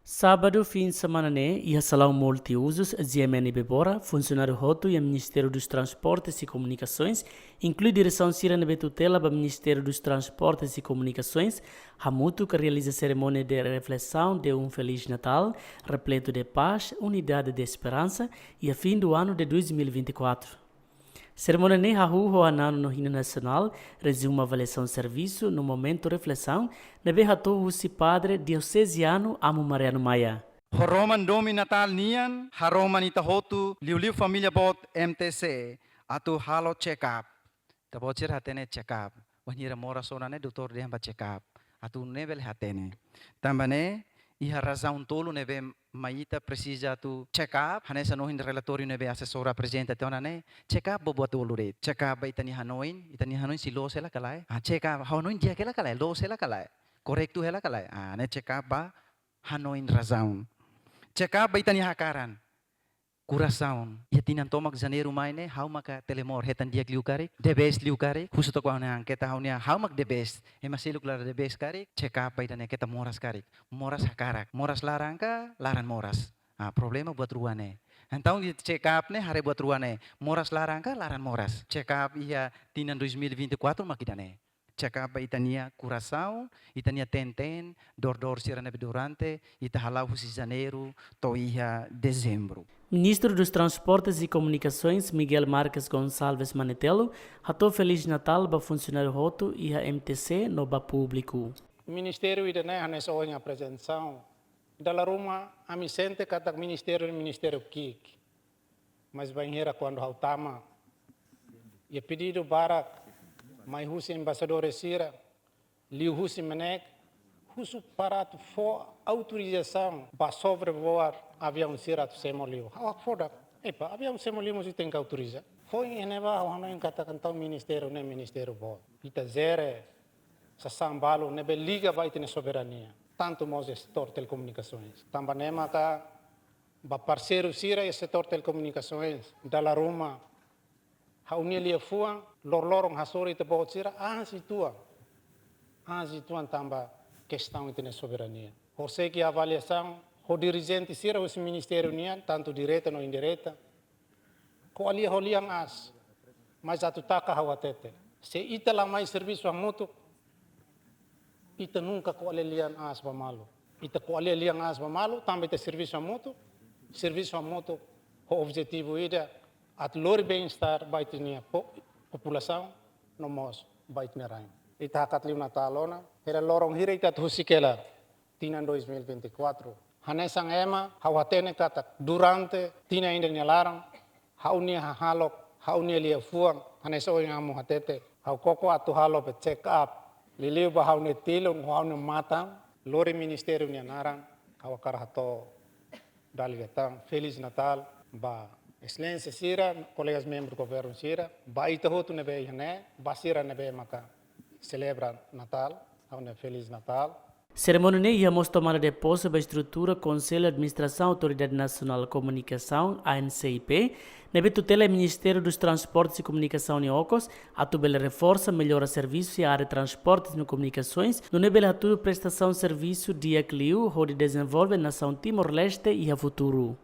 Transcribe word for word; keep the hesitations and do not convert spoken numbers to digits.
Sábadu fin semana ne'e, iha Salaun Multiuzus, G M N Ibebora, funsionáriu hotu iha Ministériu dos Transportes e Comunicações, inklui diresaun sira ne'ebé tutela ba Ministériu dos Transportes e Comunicações, hamutuk realiza serimónia de reflesaun de um Feliz Natal, repleto de paz, unidade de esperança e a fim do ano de dois mil e vinte e quatro. Serimónia ne'e hahú ho hananu no hino nasionál, rezumu avaliasaun servisu no momentu reflesaun, ne'ebé hato'o husi Padre Diosezianu Amu Mariano Maia. Ho roman domin Natal nian, haroman ita hotu, liuliu família boot M T C, atu halo check-up. Ita-boot sira hatene check-up. Wainhira moras ona ne'e, doutór dehan ba check-up. Atu nune'e bele hatene. Tanba ne'e, iha razaun tolu ne'ebé mai ita presiza atu check-up, hanesan ohin relatóriu ne'ebé asesór aprezenta tiha ona ne'e, check-up ba buat tolu de'it. Check-up ba ita-nia hanoin, ita-nia hanoin sei loos hela ka lae. Ah, check-up, hanoin di'ak hela ka lae, loos hela ka lae, korretu hela ka lae. Ah, ne'e check-up ba hanoin, razaun. Check-up ba ita-nia hakaran, korasaun. Iha tinan tomak Janeiru mai ne'e, ha'u maka telemor, hetan di'ak liu karik, the best liu karik, husu tok ha'u-nia anketa ha'u-nia, ha'u mak the best. Ema seluk la the best karik, check-up ba ita-nia keta moras karik. Moras hakarak. Moras laran ka, laran moras. Ah, problema buat rua ne'e. Entaun di check-up ne'e, haree buat rua ne'e. Moras laran ka, laran moras. Check-up iha tinan dois mil e vinte e quatro mak ida-ne'e. Check-up ba ita-nia korasaun, ita-nia teen-teen, dór-dór sira ne'ebé durante ita hala'o husi Janeiru to'o iha Dezembru. Ministru dos Transportes e Comunicações, Miguel Marques Gonçalves Manetelu, hato'o Feliz Natal ba funsionáriu hotu iha M T C no ba públiku. Ministériu ida-ne'e hanesan ohin aprezentasaun. Dala ruma ami sente katak ministériu, ministériu ki'ik. Mas bainhira kuandu ha'u tama, iha pedidu barak mai husi embaixadór sira, liuhusi MNEK, husu para atu fó autorizasaun ba sobrevoar aviaun sira atu semo liu. Ha'u hakfodak, epá, aviaun semo liu mós tenke autoriza. Foin iha ne'ebá ha'u hanoin katak entaun ministériu ne'e ministériu boot. Ita jere sasán balu ne'ebé liga ba ita-nia soberania, tantu mós setór telekomunikasoens. Tanba ne'e maka ba parseiru sira iha setór telekomunikasoens, dala ruma ha'u-nia liafuan, loroloron hasoru ita-boot sira, ansi tuan. Ansi tuan tanba kestaun ita-nia soberania. Horiseik iha avaliasaun, ho dirijente sira husi ministériu nian, tantu direta no indireta. Ko'alia ho lian aas, mas atu taka ha'u hatete. Se ita la mai servisu hamutuk, ita nunka ko'alia lian aas ba malu. Ita ko'alia lian aas ba malu, tanba ita servisu hamutuk, servisu hamutuk ho objetivu ida, atu lori bem-estar ba ita-nia po-, populasaun, no mós ba ita-nia rain. Ita hakat liu Natál ona, hela loron hira ita atu husik hela tinan dois mil e vinte e quatro. Hanesan ema, ha'u hatene katak durante tinan ida nia laran, ha'u-nia hahalok, ha'u-nia liafuan, hanesan ohin Amu hatete, ha'u koko atu halo be check-up, liuliu ba ha'u-nia tilun, ha'u-nia matan, lori ministériu nia naran, ha'u hakarak hato'o dala ida tan Feliz Natal ba Exelénsia sira, kolegas membru governu sira, ba ita hotu ne'ebé iha ne'e, ba sira ne'ebé maka selebra Natál, ha'u-nia Feliz Natal. Serimónia ne'e iha mós tomada de posse ba estrutura Konsellu Administrasaun Autoridade Nasionál Komunikasaun, A N C I P, ne'ebé tutela Ministériu dos Transportes e Comunicação nia okos, atu bele reforsa, mellora servisu iha área transportes no komunikasoens, nune'e bele hatudu prestasaun servisu di'ak liu, hodi dezenvolve nasaun Timor-Leste iha futuru.